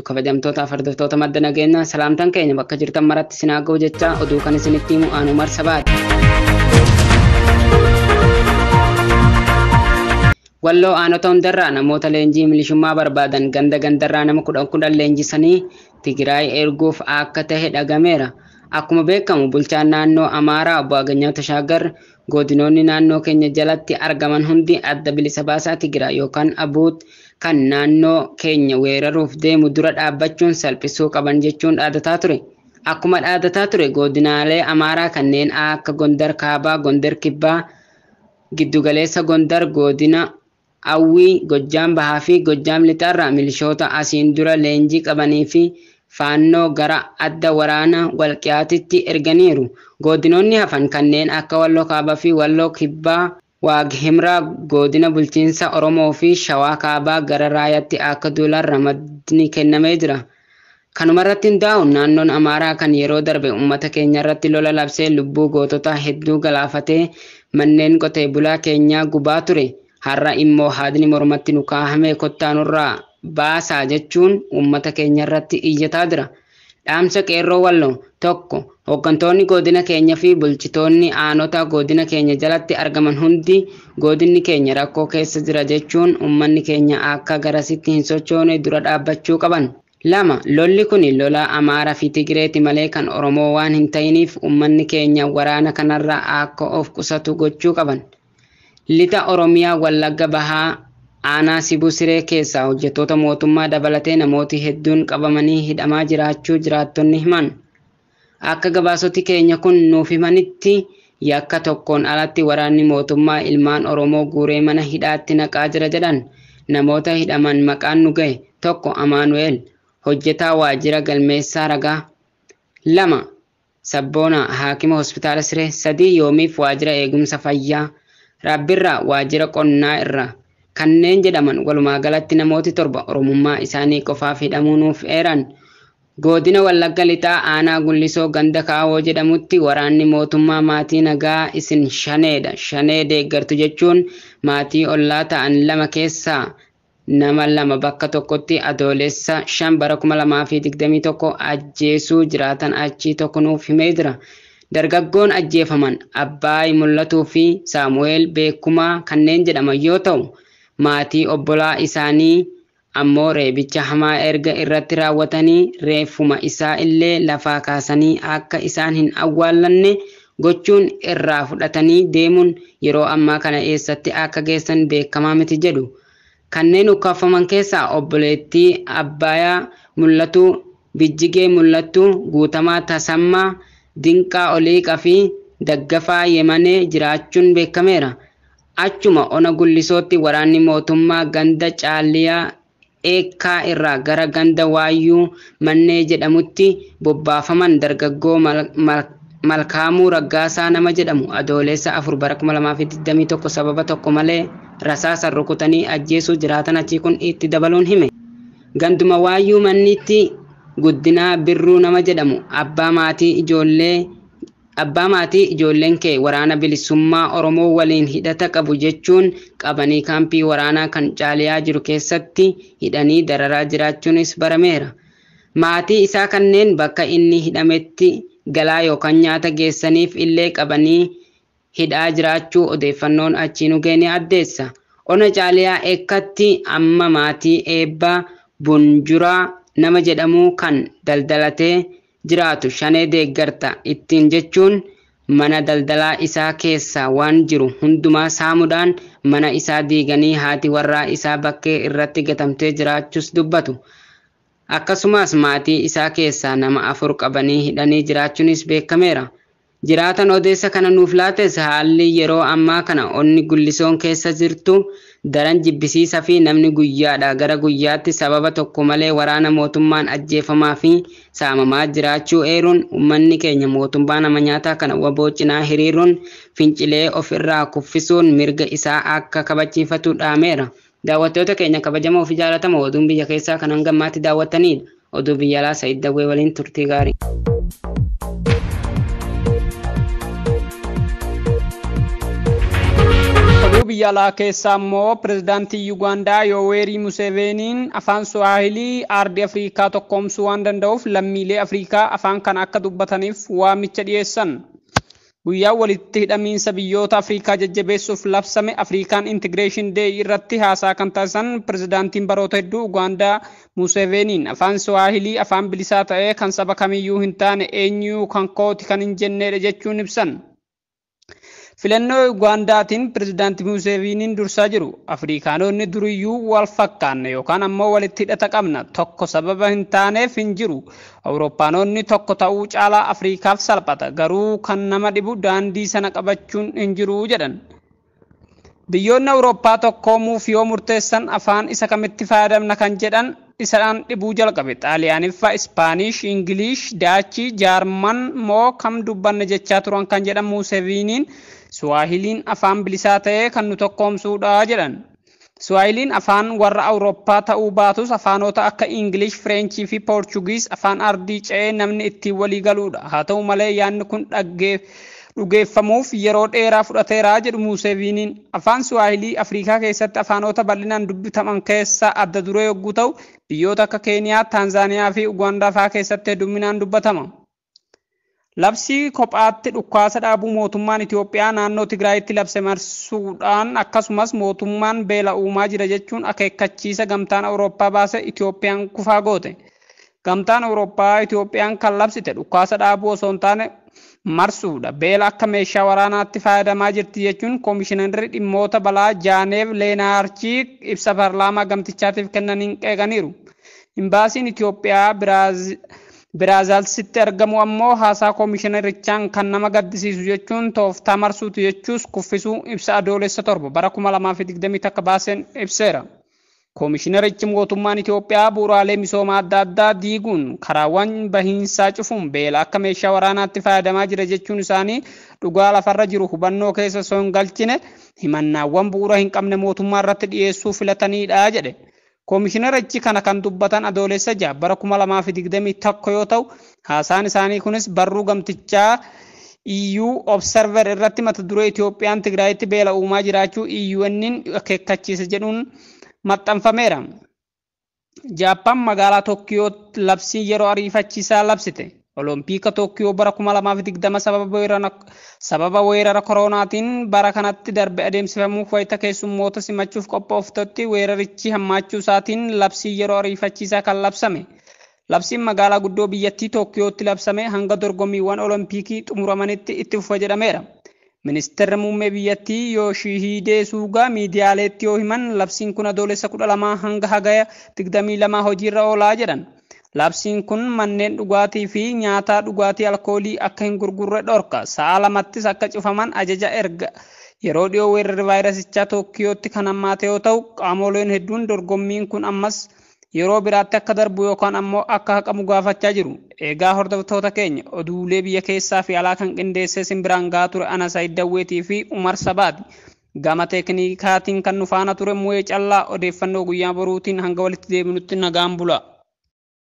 Kabajamtoota hordoftoota madda nageenyaa salaamtaan keenya bakka jirtan maratti isin haa ga'u jecha oduu kan isinitti himu aanu marsabaati. Walloo aanota hundarraa namoota leenjii milishummaa barbaadan ganda gandarraa nama 10 10 leenjisanii Tigraay erguuf akka tahe dhagameera. Akkuma beekamu bulchaan naannoo Amaaraa obbo Aganyaw Tashaagar godinoonni naannoo keenya jalatti argaman hundi adda bilisa baasaa Tigraay yookaan Abuut kan naannoo keenya weeraruuf deemu dura dhaabbachuun salphisuu qaban jechuun dhaadataa ture. Akkuma dhaadataa ture godinaalee Amaaraa kanneen akka Gondar Kaabaa, Gondar Kibbaa, Giddugaleessa Gondar, godina Awwii, Gojjaam Bahaa fi Gojjaam Lixaarraa milishoota asiin dura leenjii qabanii fi faannoo gara adda waraana Walqiyaatitti erganiiru. Godinoonni hafan kanneen akka Walloo Kaabaa fi Walloo Kibbaa, Waag Himraa, godina bulchiinsa Oromoo fi Shawaa Kaabaa gara Raayaatti akka duulan ramadni kennamee jira. Kanumarratti hundaa'uun naannoon Amaaraa kan yeroo darbe uummata keenya irratti lola labsee lubbuu gootota hedduu galaafatee manneen qotee bulaa keenyaa gubaa ture. Har'a immoo haadni mormatti nu kaahame kottaa nurraa baasaa jechuun uummata keenya irratti iyyataa jira. Dhaamsa qeerroo Walloo 1. Hooggantoonni godina keenya fi bulchitoonni aanota godina keenya jalatti argaman hundi godinni keenya rakkoo keessa jira jechuun uummanni keenya akka garasitti hin sochoone dura dhaabbachuu qaban. 2. Lolli kun lola Amaaraa fi Tigireeti malee kan Oromoo waan hin ta'iniif uummanni keenya waraana kanarraa akka of qusatu gochuu qaban. Lixa Oromiyaa Wallagga Bahaa aanaa Sibuu Siree keessaa hojjettoota mootummaa dabalatee namooti hedduun qabamanii hidhamaa jiraachuu jiraattonni himan. Akka gabaasoti keenya kun nuuf himanitti yakka tokkoon alatti waraanni mootummaa ilmaan Oromoo guuree mana hidhaatti naqaa jira jedhan. Namoota hidhaman maqaan nu gahe: 1. Amaanu'eel hojjetaa waajjira galmeessaa ragaa. 2. Sabboona haakima hospitaala Siree. 3. Yoomiif waajjira eegumsa fayyaa. Rabbirraa waajjira qonnaa irraa. Kanneen jedhaman walumaa galatti namooti 7 Oromummaa isaanii qofaaf hidhamuu nuuf eeran. Godina Wallagga Lixaa aanaa Gullisoo ganda Kaawoo jedhamutti waraanni mootummaa maatii nagaa isin shaneedha. Shanee deeggartu jechuun maatii ollaa ta'an 2 keessaa nama 2 bakka tokkotti adoolessa 5 bara 2021 ajjeesuu jiraatan achii tokko nuuf himee jira. Dargaggoon ajjeefaman Abbaay Mul'atuu fi Saamu'eel Beekumaa kanneen jedhaman yoo ta'u, maatii obbolaa isaanii ammoo reebicha hamaa erga irratti raawwatanii reeffuma isaa illee lafaa kaasanii akka isaan hin awwaallanne gochuun irraa fudhatanii deemuun yeroo ammaa kana eessatti akka geessan beekamaa miti jedhu. Kanneen ukkaaffaman keessaa obboleettii Abbayaa Mul'atuu, Bijjigee Mul'atuu, Guutamaa Tasammaa, Dinqaa Oliiqaa fi Daggafaa Yemanee jiraachuun beekameera. Achuma ona Gullisootti waraanni mootummaa ganda Caaliyaa Eekkaa irraa gara ganda Waayyuu Mannee jedhamutti bobbaafaman dargaggoo Malkaamuu Raggaasaa nama jedhamu adoolessa 4 bara 2021 sababa tokko malee rasaasaan rukutanii ajjeesuu jiraatan achii kun itti dabaluun hime. Ganduma Waayyuu Manniitti Guddinaa Birruu nama jedhamu abbaa maatii ijoolleen kee waraana bilisummaa Oromoo waliin hidhata qabu jechuun qabanii kaampii waraanaa kan Caaliyaa jiru keessatti hidhanii dararaa jiraachuunis barameera. Maatii isaa kanneen bakka inni hidhametti galaa yookaan nyaata geessaniif illee qabanii hidhaa jiraachuu odeeffannoon achii nu geenye addeessa. Ona Caaliyaa Eekkatti amma maatii Eebbaa Bunjuraa nama jedhamu kan daldalatee jiraatu shanee deeggarta ittiin jechuun mana daldalaa isaa keessaa waan jiru hundumaa saamuudhaan mana isaa diiganii haati warraa isaa bakkee irratti gatamtee jiraachuus dubbatu. Akkasumas maatii isaa keessaa nama 4 qabanii hidhanii jiraachuunis beekameera. Jiraatan odeessa kana nuuf laates haalli yeroo ammaa kana onni Gullisoon keessa jirtu daran jibbisiisaa fi namni guyyaadhaa gara guyyaatti sababa tokko malee waraana mootummaan ajjeefamaa fi saamamaa jiraachuu eeruun uummanni keenya mootummaa nama nyaataa kana waboo cinaa hiriiruun fincilee ofirraa kuffisuun mirga isaa akka kabachiifatu dhaameera. Daawwattoota keenya kabajamoo fi jaalatamoo oduun biyya keessaa kan hanga ammaatti daawwattanidha. Oduu biyya alaa Sa'iid Dawwee waliin turtii gaarii. Oduu biyya alaa keessaa immoo pirezidaantii Yuugaandaa Yooweerii Museeveeniin afaan Suwaahilii aardii Afrikaa tokkoomsuu waan danda'uuf lammiilee Afrikaa afaan kana akka dubbataniif waamicha dhiyeessan. Guyyaa walitti hidhamiinsa biyyoota Afrikaa jajjabeessuuf labsame Afrikaan Integreeshin Deey irratti haasaa kan taasisan pirezidaantiin baroota hedduu Ugaandaa Museeveeniin afaan Suwaahilii afaan bilisaa ta'ee kan saba kamiyyuu hin taane eenyuu kan kooti kan hin jenneedha jechuun ibsan. Filannoo Ugaandaatiin pirezidaanti Museeveeniin dursaa jiru. Afrikaanonni duriyyuu wal fakkaanne yookaan ammoo walitti hidhata qabna. Tokko sababa hin taaneef hin jiru. Awurooppaanonni tokko ta'uu caalaa Afrikaaf salphata. Garuu kan nama dhibu daandii sana qabachuun hin jiru jedhan. Biyyoonni Awurooppaa tokkoomuuf yoo murteessan afaan isa kamitti fayyadamna kan jedhan isaan dhibuu jalqabe. Xaaliyaaniffa, Ispaanish, Ingilish, Daachii, Jaarman moo kam dubbanna jechaa turan kan jedhan Museeveeniin Suwaahiliin afaan bilisaa ta'ee kan nu tokkoomsuudha jedhan. Suwaahiliin afaan warra Awurooppaa ta'uu baatus afaanota akka Ingilish, Fireenchii fi Poorchugiis afaan ardii ce'ee namni ittiin walii galuudha. Haa ta'u malee yaadni kun dhugeeffamuuf yeroo dheeraa fudhateera jedhu Museeveeniin. Afaan Suwaahilii Afrikaa keessatti afaanota bal'inaan dubbataman keessaa adda duree yogguu ta'u biyyoota akka Keeniyaa, Taanzaaniyaa fi Ugaandaa fa'aa keessatti hedduminaan dubbatama. Labsii kophaatti dhukaasa dhaabuu mootummaan Itoophiyaa naannoo Tigraayitti labse marsuudhaan akkasumas mootummaan beela uumaa jira jechuun akeekkachiisa gamtaan Awurooppaa baase Itoophiyaan kufaa goote. Gamtaan Awurooppaa Itoophiyaan kan labsite dhukaasa dhaabuu osoo hin taane marsuudha. Beela akka meeshaa waraanaatti fayyadamaa jirti jechuun koomishinarri dhimmoota balaa Jaaneev Leenaarchii ibsa paarlaamaa gamtichaatiif kennaniin qeeqaniiru. Imbaasiin Itoophiyaa Biraazaalsitti argamu ammoo haasaa koomishinarichaan kan nama gaddisiisu jechuun tooftaa marsuutu jechuus kuffisuu ibsa adoolessa 7 bara 2021 baaseen ibseera. Koomishinarichi mootummaan Itoophiyaa bu'uuraalee misoomaa adda addaa diiguun karaawwan bahiinsaa cufuun beela akka meeshaa waraanaatti fayyadamaa jira jechuun isaanii dhugaa lafarra jiru hubannoo keessa osoo hin galchine himannaawwan bu'uura hin qabne mootummaa irratti dhiyeessuu filatanidha jedhe. Koomishinarichi kana kan dubbatan adoolessa 6 bara 2021 yoo ta'u haasaan isaanii kunis barruu gamtichaa EU Observer irratti mata duree Itoophiyaan Tigraayitti beela uumaa jiraachuu EUN'n akeekkachiise jedhuun maxxanfameera. Jaappaan magaalaa Tookkiyootti labsii yeroo ariifachiisaa labsite. Oloompiika Tookkiyoo bara 2020 sababa weerara koronaatiin bara kanatti darbe adeemsifamuuf wayita keessummoota simachuuf qophooftotti weerarichi hammaachuu isaatiin labsii yeroo ariifachiisaa kan labsame. Labsiin magaalaa guddoo biyyattii Tookkiyootti labsame hanga dorgommiiwwan Oloompiikii xumuramanitti itti fufa jedhameera. Ministeerri muummee biyyattii Yooshiihidee Suugaa miidiyaaleetti yoo himan labsiin kun adoolessa 12 hanga hagaya 22 hojiirra oolaa jedhan. Labsiin kun manneen dhugaatii fi nyaataa dhugaatii alkoolii akka hin gurgurre dhorka. Sa'a lamattis akka cufaman ajaja erga. Yeroo dhiyoo weerarri vaayirasichaa Tookkiyootti kan hammaate yoo ta'u qaamoleen hedduun dorgommiin kun ammas yeroo biraatti akka darbu yookaan ammoo akka haqamu gaafachaa jiru. Egaa hordoftoota keenya oduulee biyya keessaa fi alaa kan qindeessee simbiraan gahaa ture Ana Saayid Dawweetii fi Umar Sabaati. Gama teeknikaatiin kan nu faana ture Mu'ee Callaa odeeffannoo guyyaa boruutiin hanga walitti deebinutti nagaan bula.